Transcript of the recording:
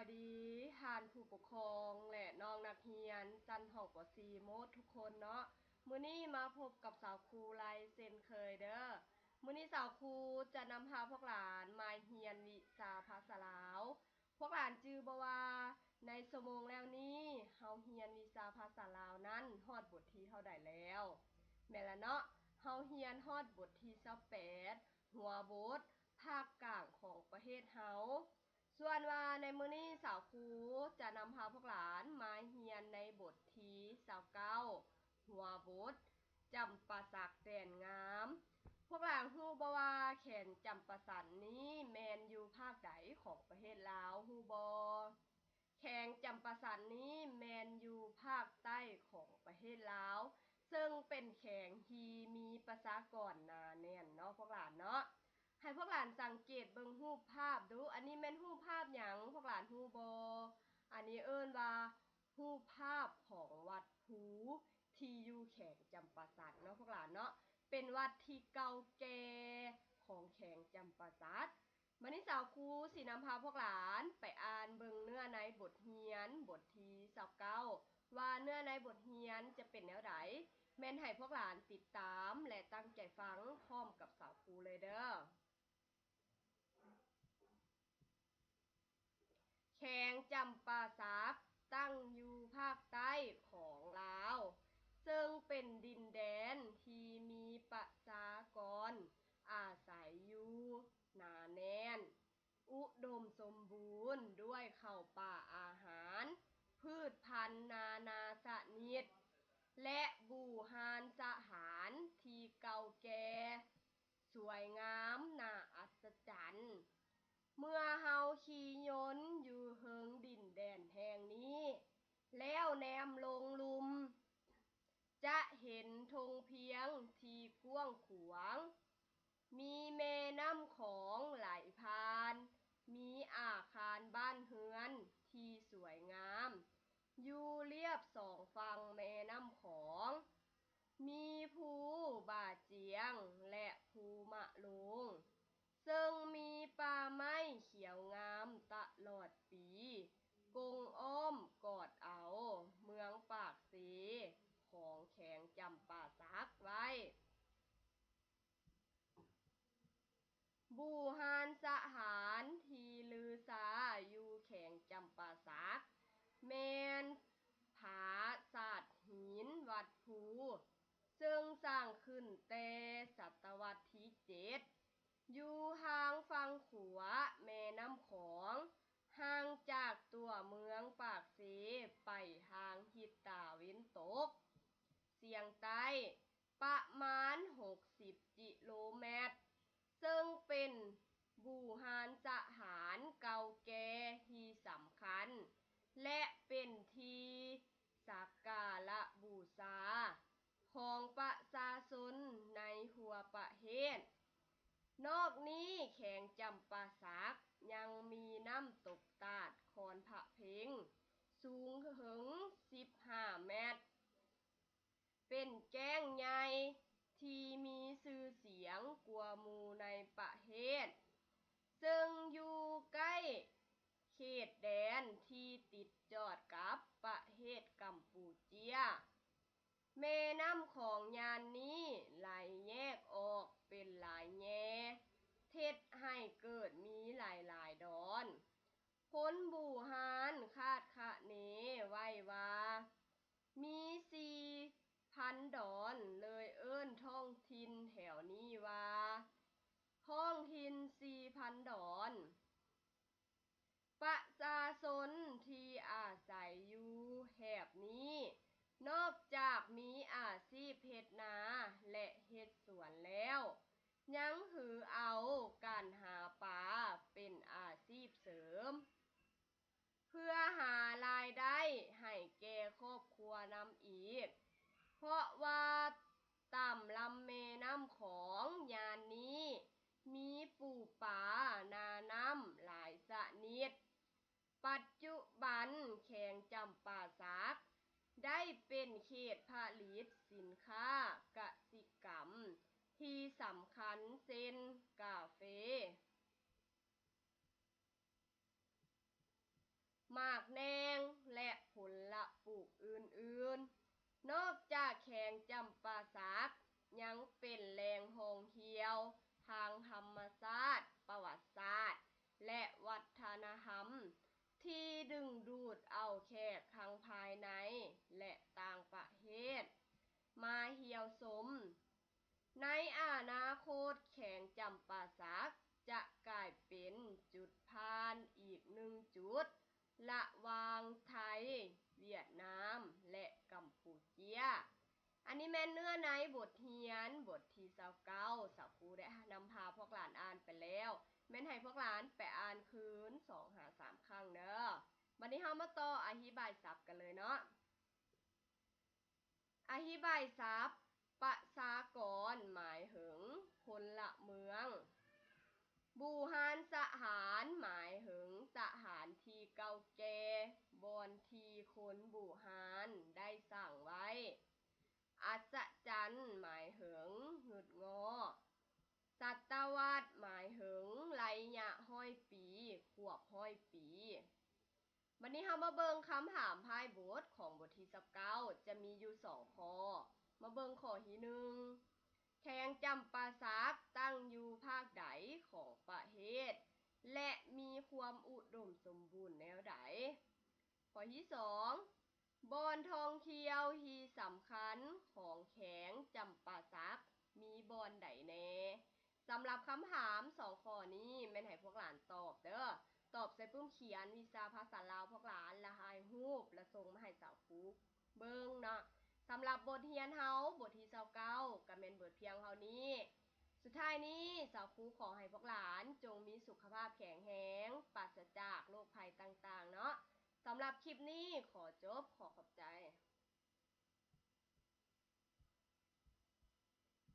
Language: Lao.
ສະບາຍດີທ່ານຜູ້ປົກຄອງ ແລະ ນ້ອງນັກຮຽນຊັ້ນຫ້ອງ ປໍສີ່ ໝົດທຸກຄົນເນາະ. ມື້ນີ້ມາພົບກັບສາວຄູໄລເຊັ່ນເຄີຍເດີ. ມື້ນີ້ສາວຄູຈະນຳພາພວກຫຼານມາຮຽນວິຊາພາສາລາວ. ພວກຫຼານຈື່ບໍ່ວ່າ ໃນຊົ່ວໂມງແລ້ວນີ້ ເຮົາຮຽນວິຊາພາສາລາວນັ້ນຮອດບົດທີເທົ່າໃດແລ້ວ? ແມ່ນລະເນາະ, ເຮົາຮຽນຮອດບົດທີຊາວແປດ ຫົວບົດ ພາກກາງຂອງປະເທດເຮົາ. ສ່ວນວ່າໃນມື້ນີ້ສາວຄູຈະນຳພາພວກຫຼານມາຮຽນໃນບົດທີຊາວເກົ້າ ຫົວບົດ ຈຳປາສັກແດນງາມ. ພວກຫຼານຮູ້ບໍ່ວ່າແຂວງຈຳປາສັກນີ້ແມ່ນຢູ່ພາກໃດຂອງປະເທດລາວ, ຮູ້ບໍ່? ແຂວງຈຳປາສັກນີ້ແມ່ນຢູ່ພາກໃຕ້ຂອງປະເທດລາວ, ເຊິ່ງເປັນແຂວງທີ່ມີປະຊາກອນໜາແໜ້ນເນາະພວກຫຼານເນາະ. ໃຫ້ພວກຫຼານສັງເກດເບິ່ງຮູບພາບດູ, ອັນນີ້ແມ່ນຮູບພາບຫຍັງ ພວກຫຼານຮູ້ບໍ່? ອັນນີ້ເອີ້ນວ່າຮູບພາບຂອງວັດພູທີ່ຢູ່ແຂວງຈຳປາສັກເນາະພວກຫຼານເນາະ, ເປັນວັດທີ່ເກົ່າແກ່ຂອງແຂວງຈຳປາສັກ. ບາດນີ້ສາວຄູຊິນຳພາພວກຫຼານໄປອ່ານເບິ່ງເນື້ອໃນບົດຮຽນບົດທີຊາວເກົ້າ ວ່າເນື້ອໃນບົດຮຽນຈະເປັນແນວໃດ, ແມ່ນໃຫ້ພວກຫຼານຕິດຕາມ ແລະ ຕັ້ງໃຈຟັງພ້ອມກັບສາວຄູເລີຍເດີ. ແຂວງຈຳປາສັກຕັ້ງຢູ່ພາກໃຕ້ຂອງລາວ, ເຊິ່ງເປັນດິນແດນທີ່ມີປະຊາກອນອາໄສຢູ່ໜາແໜ້ນ, ອຸດົມສົມບູນດ້ວຍເຂົ້າປາອາຫານ, ພືດພັນນານາຊະນິດ ແລະ ບູຮານສະຖານທີ່ເກົ່າແກ່ ສວຍງາມໜ້າອັດສະຈັນ. ເມື່ອເຮົາຂີ່ຍົນຢູ່ເທິງດິນແດນແຫ່ງນີ້ ແລ້ວແນມລົງລຸ່ມ ຈະເຫັນທົ່ງພຽງທີ່ກວ້າງຂວາງ, ມີແມ່ນ້ຳຂອງໄຫຼຜ່ານ, ມີອາຄານບ້ານເຮືອນທີ່ສວຍງາມ ຢູ່ລຽບສອງຝັ່ງແມ່ນ້ຳຂອງ, ມີພູບາຈຽງ ແລະ ພູມະໂລງ, ເຊິ່ງມີປ່າໄມ້ຂຽວງາມຕະຫຼອດປີ, ກົງອ້ອມກອດເອົາເມືອງປາກເຊຂອງແຂວງຈຳປາສັກໄວ້. ບູຮານສະຖານທີ່ລືຊາຢູ່ແຂວງຈຳປາສັກ ແມ່ນຜາສາດຫີນວັດພູ, ເຊິ່ງສ້າງຂຶ້ນແຕ່ສະຕະວັດທີເຈັດ ຢູ່ທາງຝັ່ງຂວາແມ່ນ້ຳຂອງ, ຫ່າງຈາກຕົວເມືອງປາກເຊໄປທາງທິດຕາເວັນຕົກສຽງໃຕ້ ປະມານຫົກສິບກິໂລແມັດ, ເຊິ່ງເປັນບູຮານສະຖານເກົ່າແກ່ທີ່ສຳຄັນ ແລະ ເປັນທີ່ສັກກາລະບູຊາຂອງປະຊາຊົນໃນທົ່ວປະເທດ. ນອກນີ້ແຂວງຈຳປາສັກຍັງມີນ້ຳຕົກຕາດຄອນພະເພັງ ສູງເຖິງສິບຫ້າແມັດ. ເປັນແກ້ງໃຫຍ່ທີ່ມີຊື່ສຽງກວ່າໝູ່ໃນປະເທດ, ເຊິ່ງຢູ່ໃກ້ເຂດແດນທີ່ຕິດຈອດກັບປະເທດກຳປູເຈຍ. ແມ່ນ້ຳຂອງຍານນີ້ໄຫຼແຍກອອກເປັນຫຼາຍແຍ່, ເຮັດໃຫ້ເກີດມີຫຼາຍໆດອນ. ຄົນບູຮານຄາດຄະເນໄວ້ວ່າ ມີສີ່ພັນດອນ, ເລີຍເອີ້ນທ້ອງຖິ່ນແຖວນີ້ວ່າ ທ້ອງຖິ່ນສີ່ພັນດອນ. ປະຊາຊົນທີ່ອາໄສຢູ່ແຖບນີ້ ນອກຈາກມີອາຊີບເຮັດນາ ແລະ ເຮັດສວນແລ້ວ, ຍັງຖືເອົາການຫາປາເປັນອາຊີບເສີມ ເພື່ອຫາລາຍໄດ້ໃຫ້ແກ່ຄອບຄົວນຳອີກ, ເພາະວ່າຕາມລຳແມ່ນ້ຳຂອງຍານນີ້ ມີປູປານານ້ຳຫຼາຍຊະນິດ. ປັດຈຸບັນແຂວງຈຳປາສັກໄດ້ເປັນເຂດຜະລິດສິນຄ້າກະສິກຳທີ່ສຳຄັນ ເຊັ່ນ ກາເຟ. ນອກຈາກແຂວງຈຳປາສັກ ຍັງເປັນແຫຼ່ງທ່ອງທ່ຽວທາງທຳມະຊາດ, ປະຫວັດສາດ ແລະ ວັດທະນະທຳ ທີ່ດຶງດູດເອົາແຂກທັງພາຍໃນ ແລະ ຕ່າງປະເທດມາທ່ຽວຊົມ. ໃນອະນາຄົດ, ແຂວງຈຳປາສັກຈະກາຍເປັນຈຸດຜ່ານອີກໜຶ່ງຈຸດ ລະຫວ່າງໄທ, ຫວຽດນາມ ແລະ ກຳປູເຈຍ. ອັນນີ້ແມ່ນເນື້ອໃນບົດຮຽນບົດທີຊາວເກົ້າ ສາວຄູໄດ້ນຳພາພວກຫຼານອ່ານໄປແລ້ວ, ແມ່ນໃຫ້ພວກຫຼານໄປອ່ານຄືນສອງຫາສາມຄັ້ງເດີ້. ບັດນີ້ເຮົາມາຕໍ່ອະທິບາຍສັບກັນເລີຍເນາະ. ອະທິບາຍສັບ, ປະຊາກອນ ໝາຍເຖິງພົນລະເມືອງ. ບູຮານສະຖານ ໝາຍເຖິງສະຖານທີ່ເກົ່າແກ່ ບ່ອນທີ່ຄົນບູຮານໄດ້ສ້າງໄວ້. ອັດສະຈັນ ໝາຍເຖິງງຶດງໍ້. ສັດຕະວັດ ໝາຍເຖິງໄລຍະຮ້ອຍປີ, ຄວບຮ້ອຍປີ. ບັດນີ້ເຮົາມາເບິ່ງຄຳຖາມທ້າຍບົດຂອງບົດທີຊາວເກົ້າ ຈະມີຢູ່ສອງຂໍ້. ມາເບິ່ງຂໍ້ທີໜຶ່ງ, ແຂວງຈຳປາສັກຕັ້ງຢູ່ພາກໃດຂອງປະເທດ ແລະ ມີຄວາມອຸດົມສົມບູນແນວໃດ? ຂໍ້ທີສອງ, ບ່ອນທ່ອງທ່ຽວທີ່ສຳຄັນຂອງແຂວງຈຳປາສັກມີບ່ອນໃດແດ່? ສຳລັບຄຳຖາມສອງຂໍ້ນີ້ ແມ່ນໃຫ້ພວກຫຼານຕອບເດີ້. ຕອບໃສ່ປຶ້ມຂຽນວິຊາພາສາລາວພວກຫຼານ ລະຖ່າຍຮູບ ລະສົ່ງມາໃຫ້ສາວຄູເບິ່ງເນາະ. ສຳລັບບົດຮຽນເຮົາ ບົດທີຊາວເກົ້າ ກະແມ່ນເບິດພຽງເທົ່ານີ້. ສຸດທ້າຍນີ້ ສາວຄູຂໍໃຫ້ພວກຫຼານຈົ່ງມີສຸຂະພາບແຂງແຮງ, ປາສະຈາກໂລກໄພຕ່າງໆເນາະ. ສຳລັບຄລິບນີ້ຂໍຈົບ, ຂໍຂອບໃຈ.